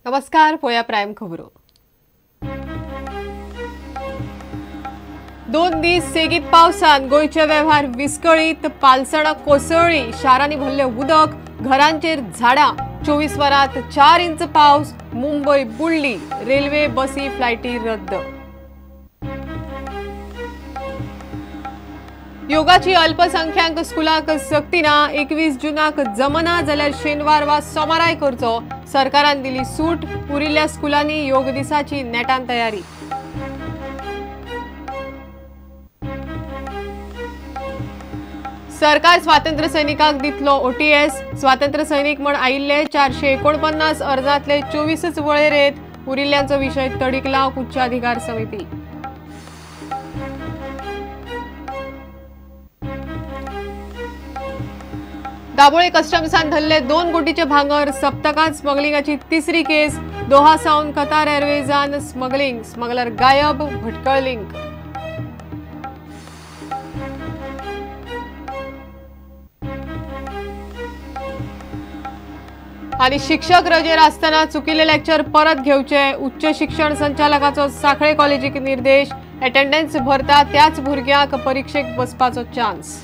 नमस्कार, पोया प्रायम खबरो। 2 दीस सेगीत पावसान गोंयचे वेव्हार विस्कळीत, पालसणां कोसळ्ळी, शारांनी भरले उदक, घरांचेर झाडां। 24 वरांत 4 इंच पावस, मुंबय बुडली, रेल्वे बसी फ्लायटी रद्द। योगाची अल्पसंख्याक स्कुलाक सक्ती ना, 21 जूनाक जमना जाल्यार शेनवार वा सोमाराय करचो, सरकारान दिली सूट। उरिल्ल्या स्कुलांनी योग दिसाची नेटान तयारी। सरकार स्वातंत्र्य सैनिकांक दितलो ओटीएस, स्वातंत्र्य सैनिक म्हण आयिल्ले 449 अर्जांतले 24 वळेरेंत, उरिल्ल्यांचो विशय तडीक लावंक उच्चाधिकार समिती। दाबोळे कस्टम्सान धरले 2 कोटीचे भांगर, सप्तकांत स्मगलिंगाची तिसरी केस। दोहा सावन कतार एअरवेजान स्मगलिंग, स्मगलर गायब, भटकळ लिंक। आणि शिक्षक रजेर आसतना चुकिल्ले लेक्चर परत घेवचे, उच्च शिक्षण संचालकाचो साखळे कॉलेजीक निर्देश। अटेंडन्स भरता त्याच भुरग्यांक परिक्षेक बसपाचो चान्स।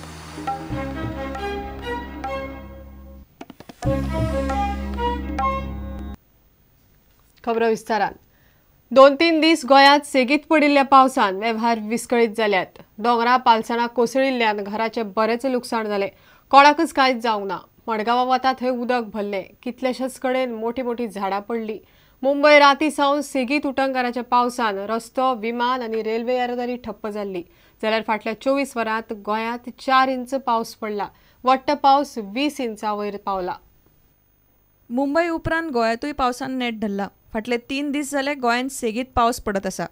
खबरो विस्तारान। 2-3 दीस गोंयांत सेगीत पडिल्ल्या पावसान वेव्हार विस्कळीत जाल्यात। दोंगरा पालसणां कोसळिल्ल्यान घराचें बरेंच लुकसाण जालें, कोणाकच कांयच जावंक ना। मडगांवां वता थंय उदक भरलें, कितल्याशाच कडेन मोटी मोटी झाडां पडलीं। मुंबय राती सावन सेगीत उटंगाराच्या पावसान रस्तो, विमान आनी रेल्वे येरादारी ठप्प जाल्ली। जाल्यार फाटल्या 24 वरांत गोंयांत 4 इंच पावस पडला, वट्ट पावस 20 इंचा वयर पावला। मुंबय उपरांत गोंयांतूय पावसान नेट धरला। फाटले 3 दीस जाले गोंयांत सेगीत पावस पडत आसा।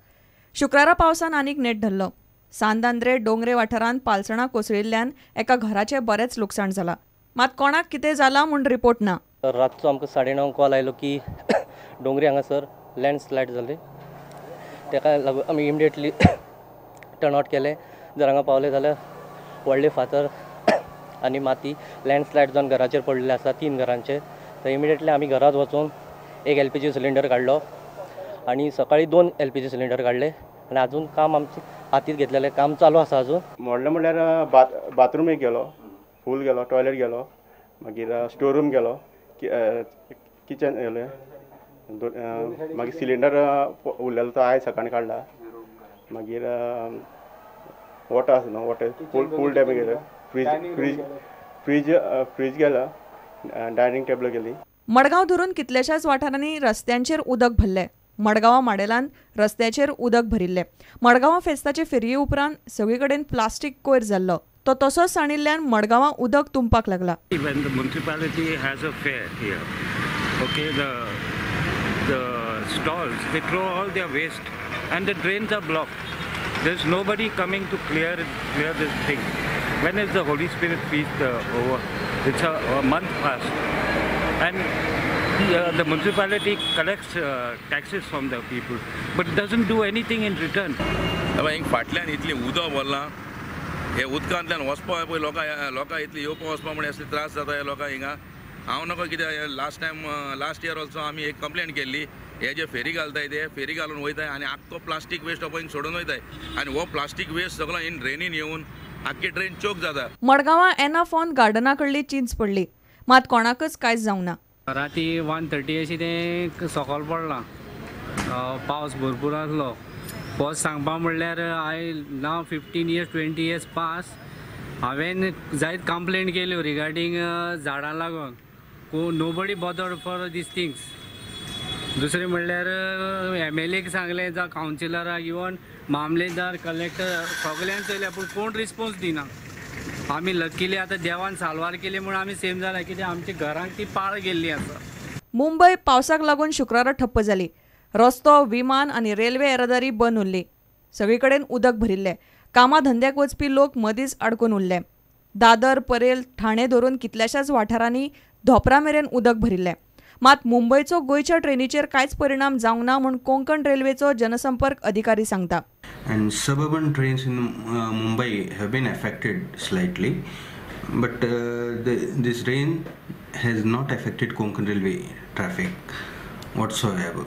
शुक्रारा पावसान आनीक नेट धरलो। सांत आंद्रे डोंगरे वाठारांत पालसणां कोसळिल्ल्यान एका घराचें बरेंच लुकसाण जालां, मात कोणाक कितें जालां म्हूण रिपोर्ट ना। रातचो आमकां 9:30 कॉल आयलो की डोंगरी हांगासर लँडस्लायड जाली, ताका लागून आमी इमिडिएटली टर्न आवट केलें। जर हांगा पावले जाल्यार व्हडले फातर आनी माती लँडस्लायड जावन घराचेर पडलेले आसा, 3 घरांचेर। तर इमिडिएटली आमी घरांत वचून एक LPG cylinder काडलो आनी सकाळी 2 LPG cylinder काडले आनी आजून काम आमचें हातींत घेतलेलें, काम चालू आसा अजून। मोडलें म्हणल्यार बाथरूम एक गेलो, फूल गेलो, टॉयलेट गेलो, मागीर स्टोर रूम गेलो, किचन गेलें, मागीर सिलिंडर उरलेलो तो आयज सकाळीं काडला, मागीर वॉटर आसा न्हू, वॉटर फूल डॅमेज गेलें, फ्रीज फ्रीज फ्रीज फ्रीज गेला, डायनिंग टेबल गेली। मडगांव धरून कितल्याशाच वाठारांनी रस्त्यांचेर उदक भरलें। मडगांवां माडेलान रस्त्याचेर उदक भरिल्लें। मडगांवां फेस्ताचे फेरये उपरांत सगळे कडेन प्लास्टीक कोयर जाल्लो, तो तसोच सांडिल्ल्यान मडगांवां उदक तुंबपाक लागला। When the municipality has a fair here, okay, the stalls, they throw all their waste and the drains are blocked. There's nobody coming to clear this thing. When is the Holy Spirit feast over? It's a month past, and the municipality collects taxes from the people, but doesn't do anything in return. हिंग फाटल्यान इतली उदक भरलां, हे उदकांतल्यान वचपाक पळय लोकां इतली येवपा वचपा म्हण असले त्रास जाता ह्या लोकांक हिंगा। हांव नको कित्याक last time last year also आमी एक कंप्लेन केल्ली, हे जे फेरी घालताय ते फेरी घालून वयताय आनी आख्खो प्लास्टीक वेस्ट पळय सोडून वयताय आनी हो प्लास्टीक वेस्ट सगळो इन ड्रेनीन येवन आख्खी ड्रेन चोक जाता। मडगांवां एना फोन गार्डना कडली चिंच पडली, मात कोणाकच कांयच जावंक ना। राती 1:30 अशी तें सकयल पडलां, पावस भरपूर आसलो। फर्स्ट सांगपा म्हणल्यार I now 15 years 20 years pass, हांवें जायत कंप्लेंट केल्यो रिगार्डींग झाडां लागून, nobody bothered for these things. दुसरें म्हणल्यार MLA सांगलें, जावं कावन्सिलराक, इवन मामलेदार, कलेक्टर सगल्यांक चयलें, पूण कोण रिस्पोन्स दिना। आमी लकीली आतां देवान साल्वार केली म्हूण आमी सेम जाला, कित्याक आमच्या घरांक ती पाळ गेल्ली आसा। मुंबय पावसाक लागून शुक्रारा ठप्प जाली। रस्तो, विमान आनी रेल्वे येरादारी बंद उरली। सगळे कडेन उदक भरिल्लें। कामा धंद्याक वचपी लोक मदींच अडकून उरले। दादर, परेल, ठाणे धरून कितल्याशाच वाठारांनी धोपरा मेरेन उदक भरिल्लें। मात मुंबयचो गोंयच्या ट्रेनीचेर कांयच परिणाम जावंक ना म्हूण कोंकण रेल्वेचो जनसंपर्क अधिकारी सांगता। And suburban trains in Mumbai have been affected slightly, but this rain has not affected Konkan Railway traffic. whatsoever.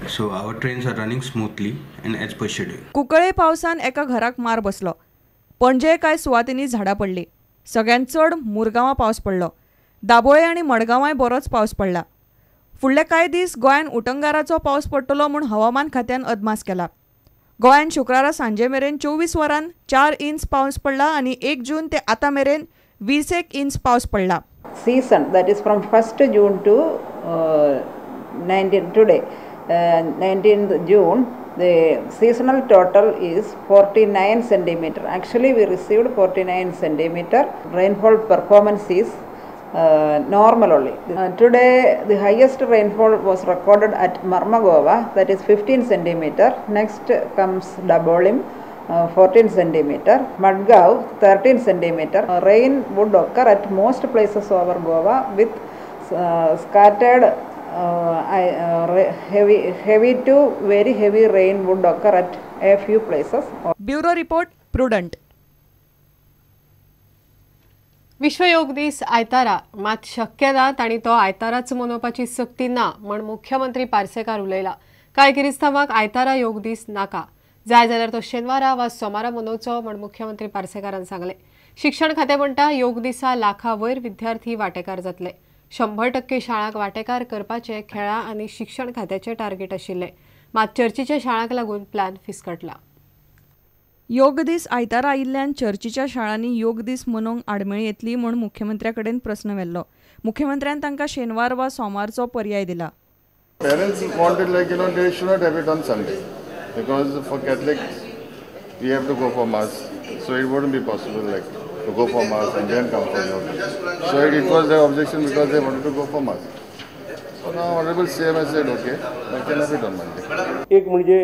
So our trains are running smoothly and as per schedule. Cuncolim पावसान एका घराक मार बसलो. पणजे कांय सुवातींनी झाडां पडली. सगळ्यांत चड मुरगांवां पावस पडलो. दाबोळे आनी मडगांवांय बरोच पावस पडला. फुडले कांय दीस गोंयांत उटंगाराचो पावस पडटलो म्हूण हवामान खात्यान अदमास केला. गोंयांत शुक्रारा सांजे मेरेन 24 वरां 4 इंच पावस पडला आनी 1 जून ते आतां मेरेन 21 इंच पावस पडला. Season that is from 1st June to 19 today 19th June, the seasonal total is 49 centimeter. Actually we received 49 centimeter. Rainfall performance is normal only. Today the highest rainfall was recorded at Marmagova, that is 15 centimeter. Next comes Dabolim, 14 centimeter, Madgaon 13 centimeter. Rain would occur at most places over Goa with scattered heavy to very heavy rain would occur at a few places. Bureau report, Prudent. विश्व योग दीस आयतारा मात शक्य ना तांणी तो आयताराच मनोवपाची सक्ती ना म्हण मुख्यमंत्री पार्सेकार उलयला. कांय किरिस्तांवांक आयतारा योग दीस नाका, जाय जाल्यार तो शेनवारा वा सोमारा मनोवचो म्हण मुख्यमंत्री पार्सेकारान सांगलें. शिक्षण खातें म्हणटा योग दिसा लाखा वयर विद्यार्थी वांटेकार जातले. 100% शाळांक वांटेकार करपाचें खेळां आनी शिक्षण खात्याचें टार्गेट आशिल्लें, मात चर्चीच्या शाळांक लागून प्लॅन फिसकटला. योग दीस आयतारा आयिल्ल्यान चर्चीच्या शाळांनी योग दीस मनोवंक आडमेळी येतली म्हूण मुख्यमंत्र्या कडेन प्रस्न व्हेल्लो. मुख्यमंत्र्यान तांकां शेनवार वा सोमारचो पर्याय दिला. Parents wanted like you know they should not have it on Sunday because for Catholics we have to go for mass, so it wouldn't be possible like to go for mass and then come for yoga. So it was their objection because they wanted to go for mass. So now Honorable CM has said okay, I can have it on Monday. एक म्हणजे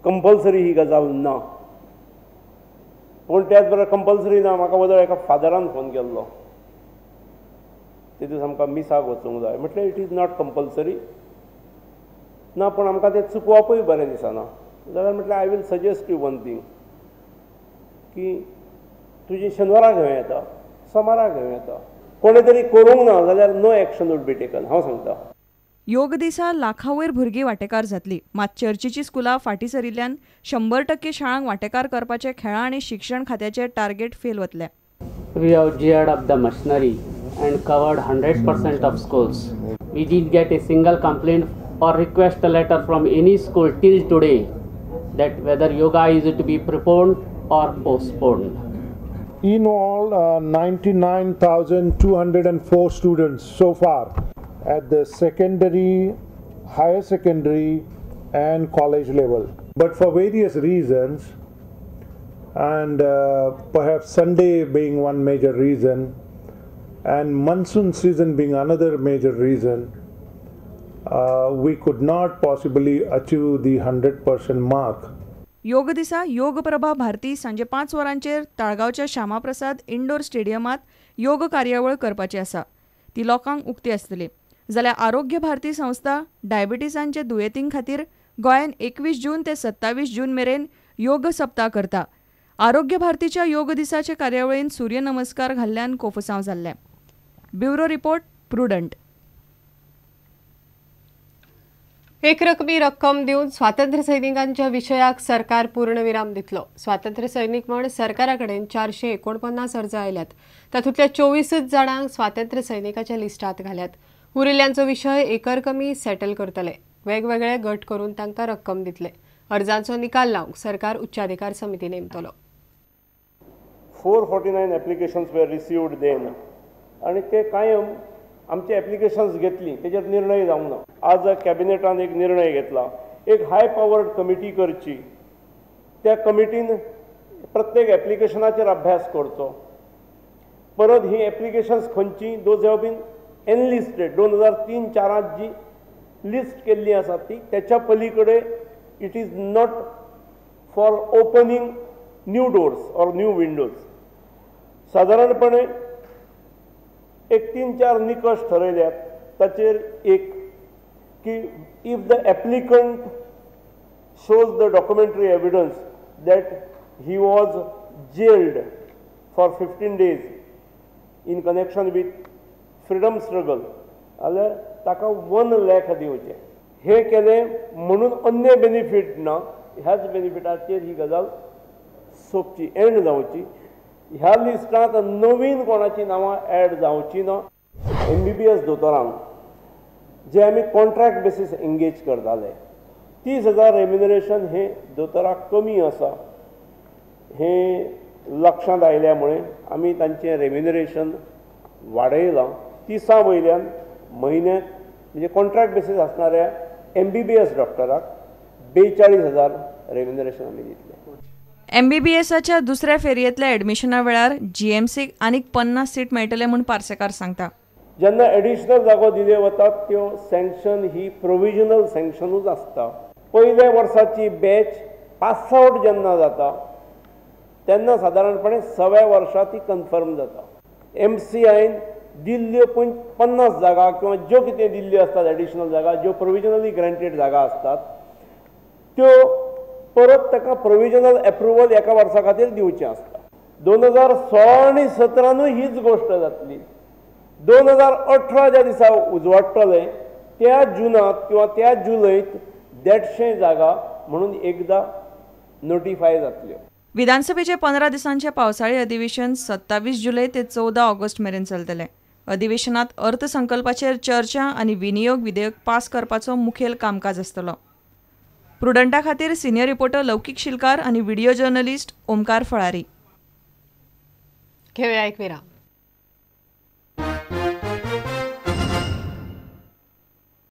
compulsory ही गजाल ना, पूण त्याच बरोबर compulsory ना. म्हाका वदळ एका फादरान फोन केल्लो, ते दीस आमकां मिसाक वचूंक जाय. म्हटलें it is not compulsory ना, पूण आमकां तें चुकवापूय बरें दिसना. जाल्यार म्हटलें I will suggest you one thing की तुजें शेनवारा घेवं येता, सोमारा घेवं येता, कोणें तरी करूंक ना जाल्यार no action would be taken. हांव सांगता योग दिसा लाखा वयर भुरगीं वांटेकार जातली, मात चर्चीची स्कुलां फाटीं सरिल्ल्यान 100% शाळांक वांटेकार करपाचें खेळां आनी शिक्षण खात्याचें टार्गेट फेल वतलें. We have geared up the machinery and covered 100% of schools. We didn't get a single complaint or request letter from any school till today that whether yoga is to be preponed or postponed. In all, 99,204 students so far at the secondary, higher secondary and college level. But for various reasons, and perhaps Sunday being one major reason and monsoon season being another major reason, we could not possibly achieve the 100% mark. योग दिसा योग प्रभा भारती सांजे 5 वरांचेर ताळगांवच्या Shyama Prasad indoor स्टेडियमांत योग कार्यावळ करपाची आसा. ती लोकांक उक्ती आसतली. जाल्यार आरोग्य भारती संस्था डायबिटीसांचे दुयेंतीं खातीर गोंयांत 21 जून ते 27 जून मेरेन योग सप्ताह करता. आरोग्य भारतीच्या योग दिसाचे कार्यावळीन सूर्य नमस्कार घाल्ल्यान कोफुसांव जाल्लें. Bureau report, Prudent. एक रकमी रक्कम दिवन स्वातंत्र्य सैनिकांच्या विशयाक सरकार पूर्णविराम दितलो. स्वातंत्र्य सैनिक म्हण सरकारा कडेन 449 अर्ज आयल्यात. तातूंतल्या 24 जाणांक स्वातंत्र्य सैनिकाच्या लिस्टांत घाल्यात. उरिल्ल्यांचो विशय एकरकमी सेटल करतले. वेगवेगळे गट करून तांकां रक्कम दितले. अर्जांचो निकाल लावंक सरकार उच्चाधिकार समिती नेमतलो. 449 एप्लिकेशन्स वर रिसिव्ड then आनी ते कायम आमचे एप्लिकेशन्स घेतली, तेजेर निर्णय जावंक ना. आज कॅबिनेटान एक निर्णय घेतला, एक हाय पावर्ड कमिटी करची. त्या कमिटीन प्रत्येक एप्लिकेशनाचेर अभ्यास करचो. परत ही एप्लिकेशन्स खंयची those have been enlisted 2003-04 ji list केल्ली आसा ती त्याच्या पलीकडे it is not for opening new doors or new windows. सादारणपणे एक 3-4 निकष ठरयल्यात. ताचेर एक की if the applicant shows the documentary evidence that he was jailed for 15 days in connection with freedom struggle जाल्यार ताका 1 लाख दिवचें. हे केलें म्हणून अन्य बेनिफीट ना, ह्याच बेनिफिटाचेर ही गजाल सोंपची, एंड जावची. ह्या लिस्टांत नवीन कोणाची नांवां एड जावची ना. MBBS दोतोरांक जे आमी कॉन्ट्रॅक्ट बेसीस एंगेज करताले 30,000 रेम्युनरेशन हे दोतोराक कमी आसा हें लक्षांत आयल्या मुळे आमी तांचें रेम्युनरेशन वाडयलां. 30 वयल्यान म्हयन्याक म्हणजे कॉन्ट्रॅक्ट बेसीस आसणाऱ्या MBBS डॉक्टराक 42,000 रेम्युनरेशन आमी दितले. MBBSच्या दुसऱ्या फेरयेंतल्या एडमिशना वेळार GMCक आनीक 50 सीट मेळटले म्हूण पार्सेकार सांगता. जेन्ना एडिशनल जागो दिल्यो वतात त्यो सँक्शन ही प्रोविजनल सँक्शनूच आसता. पयल्या वर्साची बॅच पास आवट जेन्ना जाता तेन्ना सादारणपणे 1.25 वर्सां ती कन्फर्म जाता. MCIन दिल्ल्यो 50 जागा किंवा ज्यो कितें दिल्ल्यो आसतात एडिशनल जागा, ज्यो प्रोविजनली ग्रँटेड जागा आसतात त्यो परत ताका प्रोविजनल एप्रुवल एका वर्सा खातीर दिवचें आसता. 2016 आनी 17नूय हीच गोश्ट जातली. 2018 ज्या दिसा उजवाडटले त्या जुनांत किंवा त्या जुलयत 150 जागा म्हणून एकदा नोटिफाय जातल्यो. विधानसभेचे 15 दिसांचे पावसाळी अधिवेशन 27 जुलय ते 14 ऑगस्ट मेरेन चलतलें. अधिवेशनात अर्थसंकल्पाचेर चर्चा आनी विनियोग विधेयक पास करपाचो मुखेल कामकाज आसतलो. प्रुडंटा खातीर सिनियर रिपोर्टर लौकीक शिलकार आनी व्हिडिओ जर्नलिस्ट ओमकार फळारी. घेवया एक विराम.